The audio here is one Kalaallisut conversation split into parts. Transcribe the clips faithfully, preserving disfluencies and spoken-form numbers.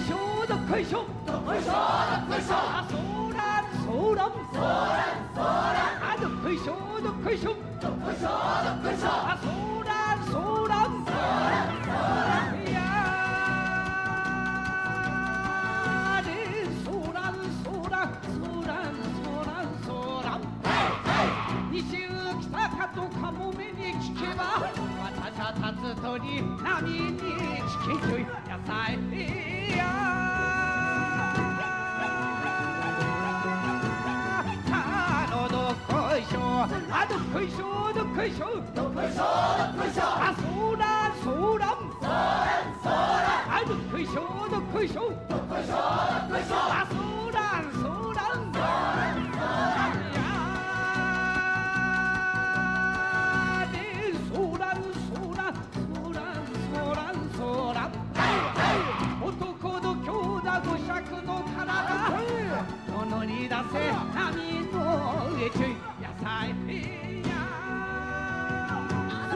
どっこいしょ、どっこいしょ、どっこいしょ。あ、そーらん、そーらん、そーらん、そーらん。あ、どっこいしょ、どっこいしょ、どっこいしょ、どっこいしょ。あ、そーらん、そーらん、そーらん、そーらん。いやー、で、そーらん、そーらん、そーらん、そーらん、そーらん。西浮田かとかもめに聞けば、私は立つ鳥並みに聞けとい。野菜や。あのどっこいしょ、あ、どっこいしょ、どっこいしょ、どっこいしょ、どっこいしょ。あ、そーらん、そーらん、そーらん、そーらん。あ、どっこいしょ、どっこいしょ、どっこいしょ、どっこいしょ。あ、そーらん、そーらん、そーらん、そーらん。いやー、で、そーらん、そーらん、そーらん、そーらん、そーらん。男度胸だ、五尺の体。殿に出せ、波の上。野菜。あ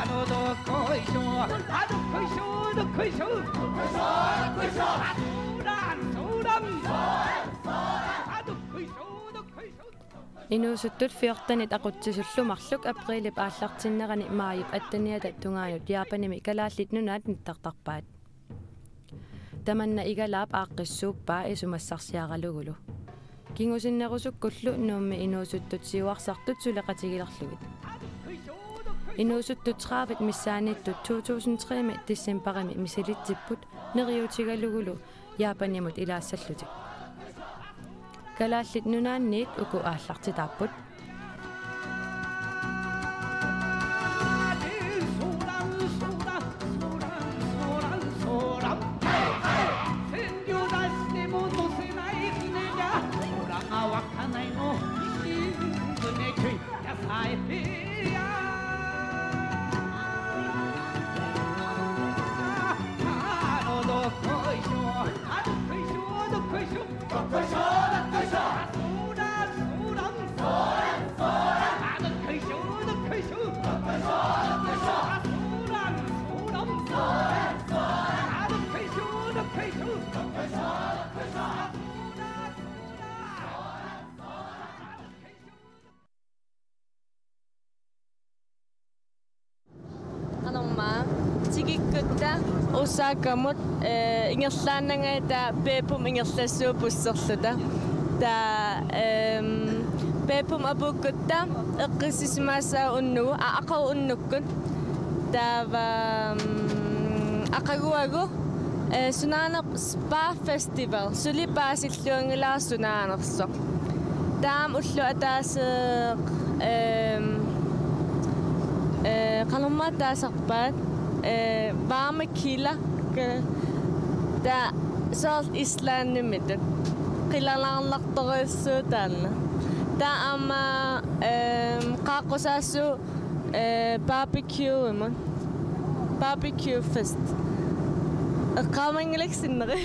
のどっこいしょ、あ、どっこいしょ、どっこいしょ、どっこいしょ、どっこいしょ。あ、そーらん、そーらん、そーらん、そーらん。 Inuusuttut fjortenit aqutsisullu marluk aprilip aallartinnerani maajip atteniata tungaanut Japanimi Kalaallit Nunaat nittartarpaat. Tamanna Igalaap aaqqissuuppaa isumassarsiaralugulu. Kingusinnerusukkullu Nuummi inuusuttut siuarsartut suleqatigilerlugit. Inuusuttut tredive missaanniittut to tusind tre-mi decembarimi misilitsipput neriuutigalugulu Japanimut ilaassallutik. Kalaallit Nunaanniit uku aallartitaapput. Qanormaa, tikikkutta Osakamut, eh, ingerlaannangajatta Beppum ingerlassuupput busserluta. Taava, ehm, Beppum apuukkutta eqqissisimassaaq unnugu, a-, aqagu unnukkut. Taava, mm, aqaguagu, eh, sunaanersoq Spa Festival, suli paasilluanngilara sunaanersoq. Taava ulloq ataaseq, ehm, eh, qanormaa taasarpaat, eh, Varme Kilder, ka-, taava soorlu Islandimitut. Qilanaarnartorujussuuvoq taanna. Taava aamma, ehm, qaaqqusaassuu Eh, barbecue-imut. Barbecue fest. Eqqaamanngilakkit sinneri.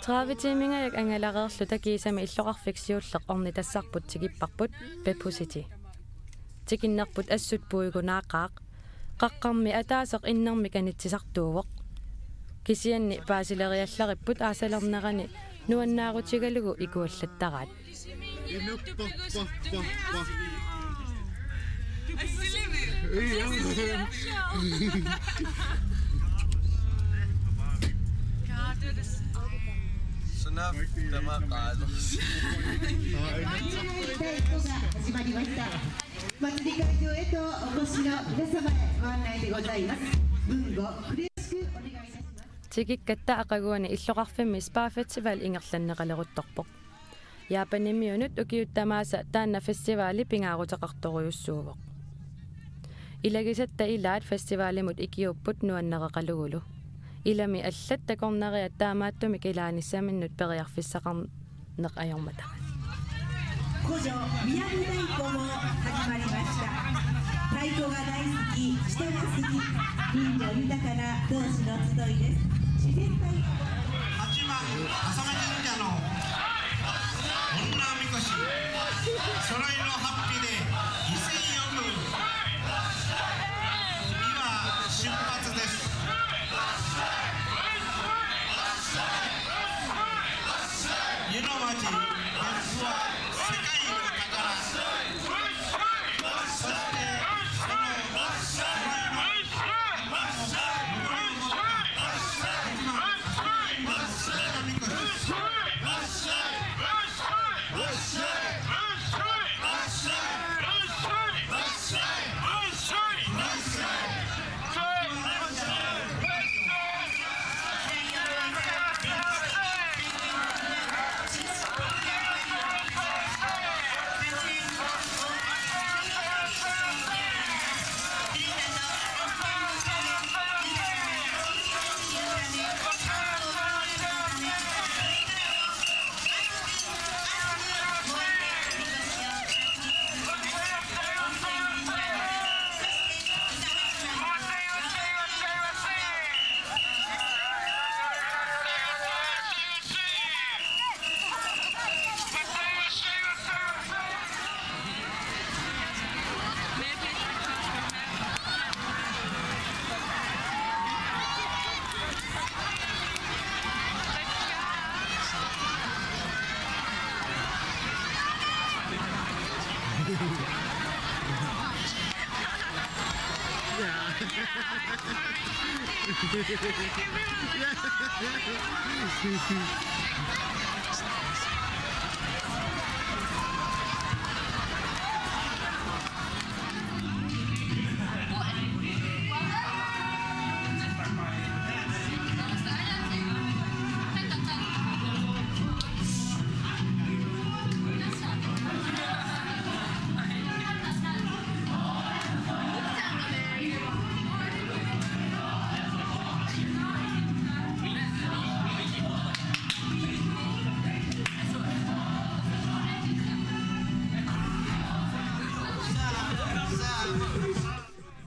Tredive tiimingajak angalareerluta kiisami illoqarfik siulleq ornitassarput tikipparput Beppu City. Tikinnerput assut puigunaaqaaq. Qaqqarmi ataaseq innermik anitsisartuuvoq. Kisianni paasileriallaripput aasalernerani nuannaarutigalugu ikuallattaraat. Sunaaffa tamakku qaalersi. 祭り会場へとお越しの皆様へご案内でございます。文吾、よろしくお願いいたします。Tikikkatta aqaguani illoqarfimmi Spa Festival ingerlanneqaleruttorpoq. Japanimiunut ukiut tamaasa taanna festivali pingaaruteqartorujussuuvoq. Ilagisatta ilaat festivalimut ikiuupput nuannereqalugulu. Ilami allat takornariat taamaattumik ilaanissaminnut periarfissaqarneq ajormata. 古女宮城太鼓も始まりました。太鼓が大好き、人が好き、人情豊かな同志の集いです。自然体八幡笠間神社の女みこし、そろいの法被で威勢よく You know what? That's why.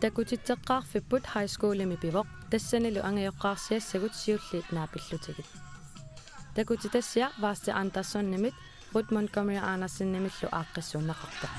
Takutitseqqaarfipput high schoolimi pivoq, tassanilu angajoqqaarsiassagut siulliit naapillutigit. Takutitassiaq Vasti Andersonimit Ruth Montgomery Andersenimillu aaqqissuunneqarpoq.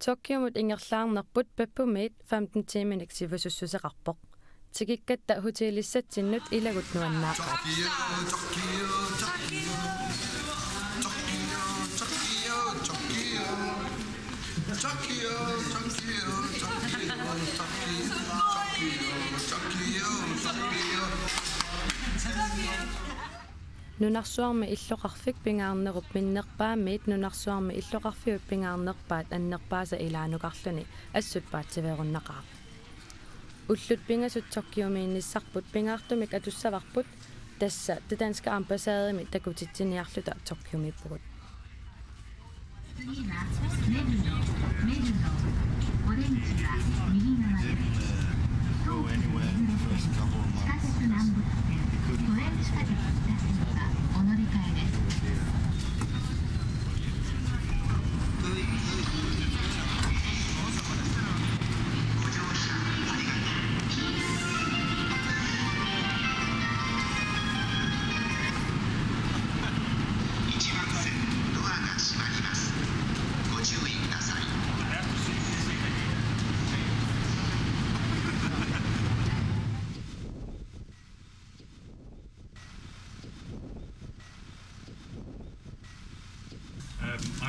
Tokyomut ingerlaarnerput Beppumiit femten tiiminik sivisussuseqarpoq. Tikikkatta hotelissatsinnut ilagut nuannaaqaat. Nunarsuarmi illoqarfik pingaarnerup minnerpaamiit nunarsuarmi illoqarfiup pingaarnerpaat annerpaasa ilaanukarluni assut paatsiveerunnaqaaq. Ullut pingasut Tokyomiinnissarput pingaartumik atussavarput, tassa det danske ambassademi takutitsiniarluta Tokyomiippugut.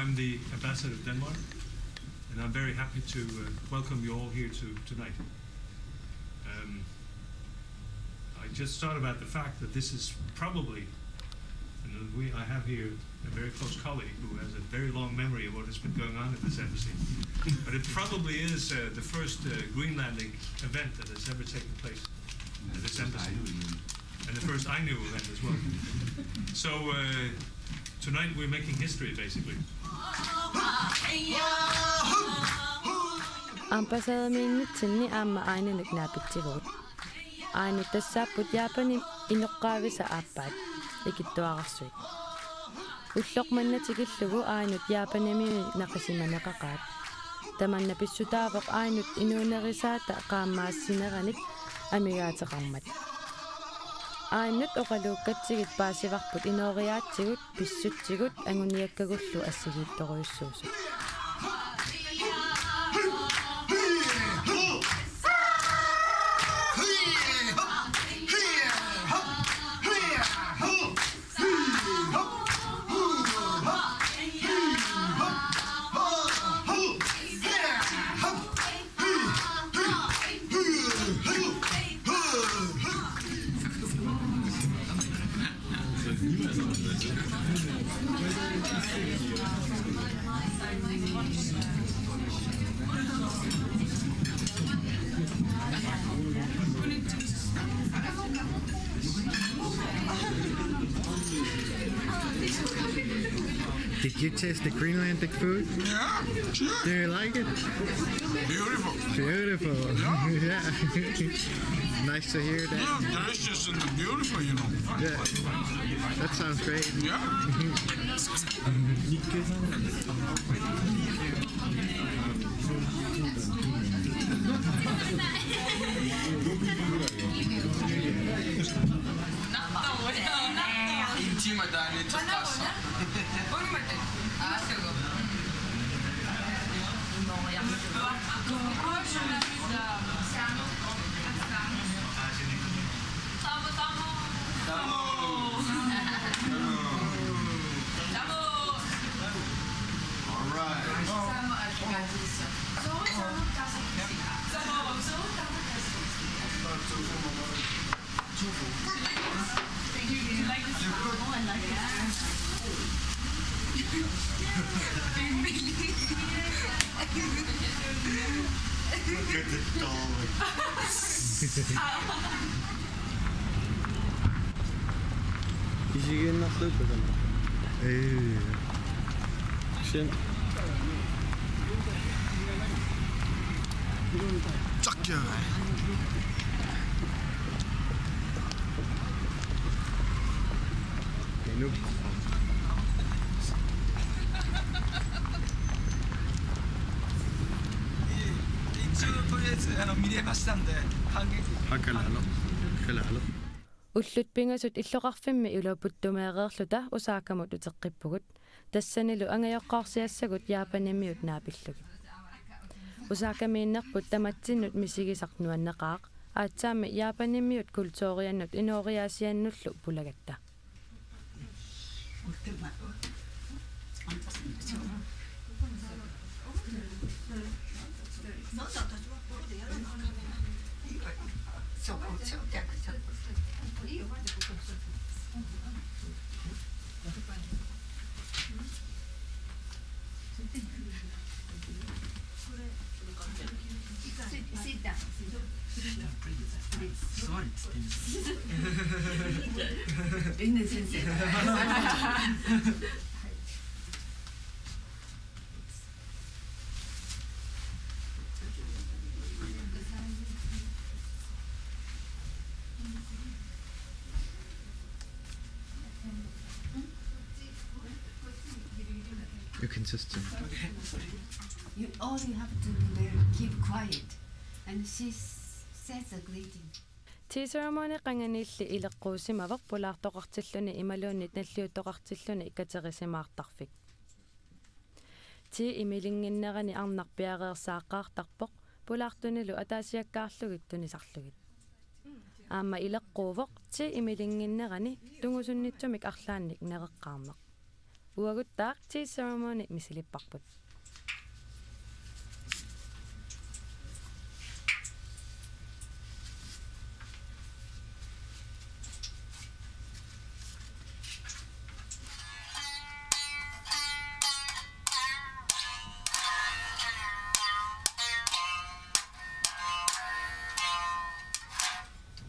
I'm the ambassador of Denmark, and I'm very happy to uh, welcome you all here to tonight. Um, I just thought about the fact that this is probably, and we, I have here a very close colleague who has a very long memory of what has been going on at this embassy, but it probably is uh, the first uh, Greenlandic event that has ever taken place at this embassy, and the first Ainu event as well. So uh, tonight we're making history, basically. Ambassademiinnitsinni aamma Ainunut naapitsivugut. Ainut tassaapput Japanimi inoqqaavisa aappaat ikittuararsuit. Ulloq manna tikillugu Ainut Japanimi naqisimaneqaqaat. Tamanna pissutaavoq Ainut inuunerisaata qaammaassineranik amigaateqarmat. Ainut oqaluukkatsigit paasivarput inooriaatsigut pissutsigut anguniakkagullu assigiittorujussuusut. Did you taste the Greenlandic food? Yeah, sure. Do you like it? Beautiful. Beautiful. Yeah. Nice to hear that. Yeah, delicious and beautiful, you know. Yeah. That sounds great. Yeah. Intima dani tukasa. All right. Look at the dog. Isigiinnarluuppa tama. Ee. Sen. Takja. Inuk. 一度とりあえずあの見れましたんで感激。 Hakalaalo. Hakalaalo. Ullut pingasut illoqarfimmi iluaputtumeereerluta Osakamut uteqqippugut. Tassanilu angajoqqaarsiassagut Japanimiut naapillugit. Osakamiinnerput tamatsinnut misigisaq nuanneqaaq. Aatsaammi Japanimiut kulturiannut inooriaasiannullu pulagatta. You're consistent. You, all you have to do is keep quiet, and she s- says a greeting. Tea ceremony qanganiilli ileqquusimavoq pulaartoqartilluni imaluunniit nalliuttoqartilluni katerisimaartarfik. Tea imilinnginnerani arnaq piareersaaqqaartarpoq pulaartunilu ataasiakkaarlugit tunisarlugit. Aamma ileqquuvoq tea imilinnginnerani tungusunnitsumik arlaannik nereqqaarneq. Uaguttaaq tea ceremony misilipparput.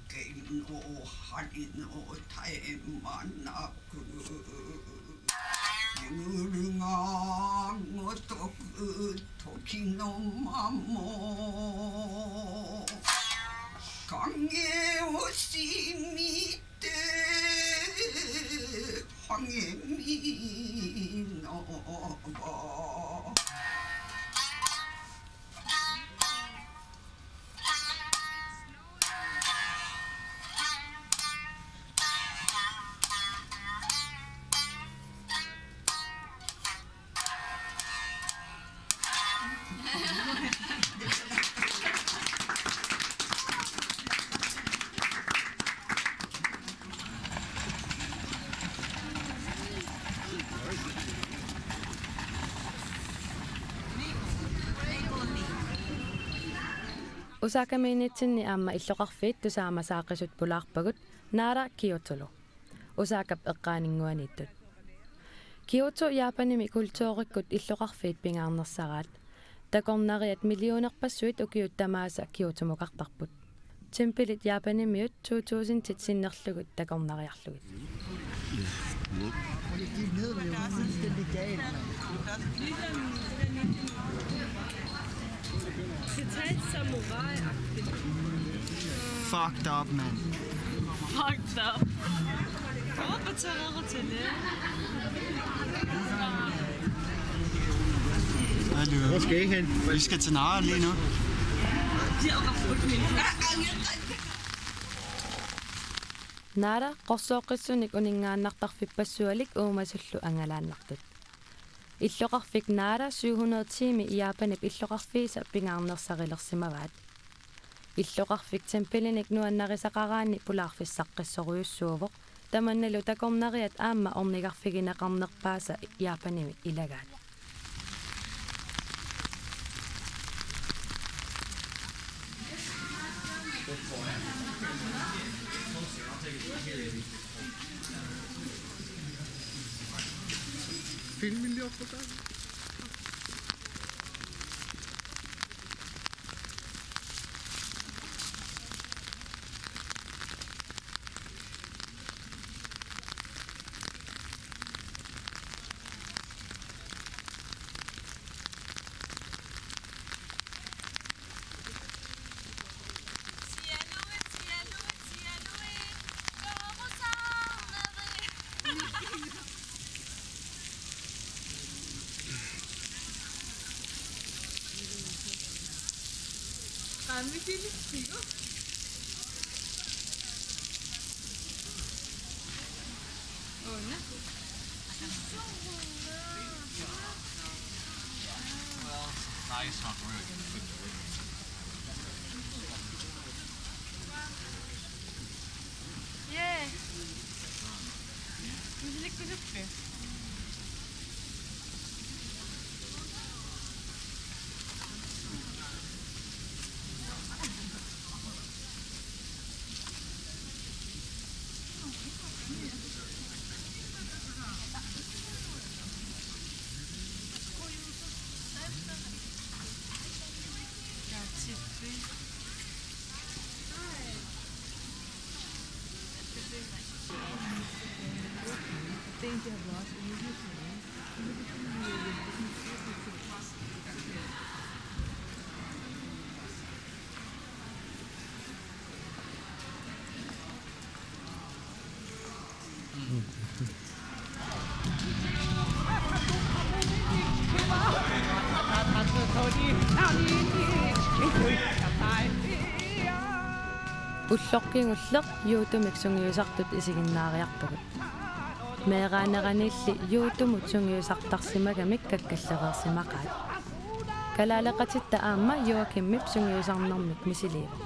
Kei no hari no taimanaku. Yurunga ngotoku toki no mamo. Kange o simite hange mi no ba. Osakamiinnitsinni aamma illoqarfiit tusaamasaaqisut pulaarpagut Nara Kyotolu. Osakap eqqaaninnguaniittut. Kyoto Japanimi kulturikkut illoqarfiit pingaarnersaraat. Takornariat millionerpassuit ukiut tamaasa Kyotomukartarput. Tempelit Japanimiut to tusindit sinnerlugit takornariarlugit. Total samurai-agtigt. Fucked up, mand. Fucked up. Prøv at tage over til det. Hallo. Hvor skal I hen? Vi skal til Nara lige nu. Nara qorsooqqissunik uninngaannartarfippassualik uumasullu angalaannartut. Illoqarfik Nara syv hundrede ti-mi Japanip illoqarfiisa pingaarnersarilersimavaat. Illoqarfik tempelinik nuannarisaqaraanni pulaarfissaqqissorujussuuvoq, tamannalu takornariat aamma ornigarfigineqarnerpaasa Japanimi ilagaat. Filmi lige op på gangen. Well, nice, not really. Ulloq kingulleq Juutumik sungiusartut isiginnaariarpagut. Meeraaneraniilli Juutumut sungiusartarsimagamik kakkallereersimaqaat. Kalaaleqatitta aamma Joakimip sungiusarnermik misiliivoq.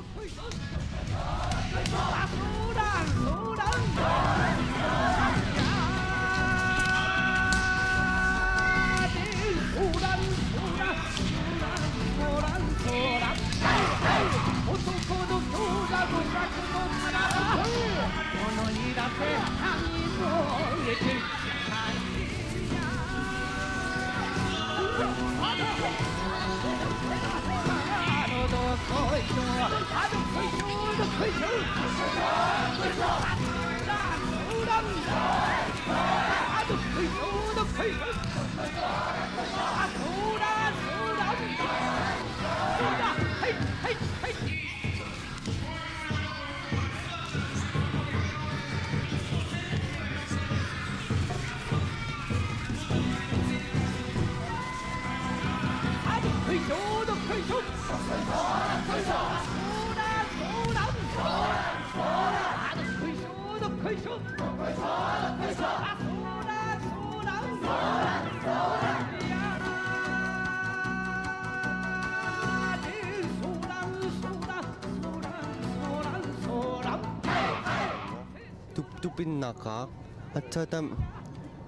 Tup-, tupinnaqaaq. Aatsaat taama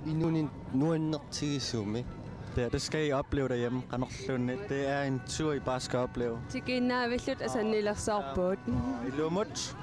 inuuninni nuannertigisumik. Det, det skal I opleve derhjemme, qanorluunniit. Det er en tur, I bare skal opleve. Tikiinnaavilluta asannilersoorpugut. Ilumut.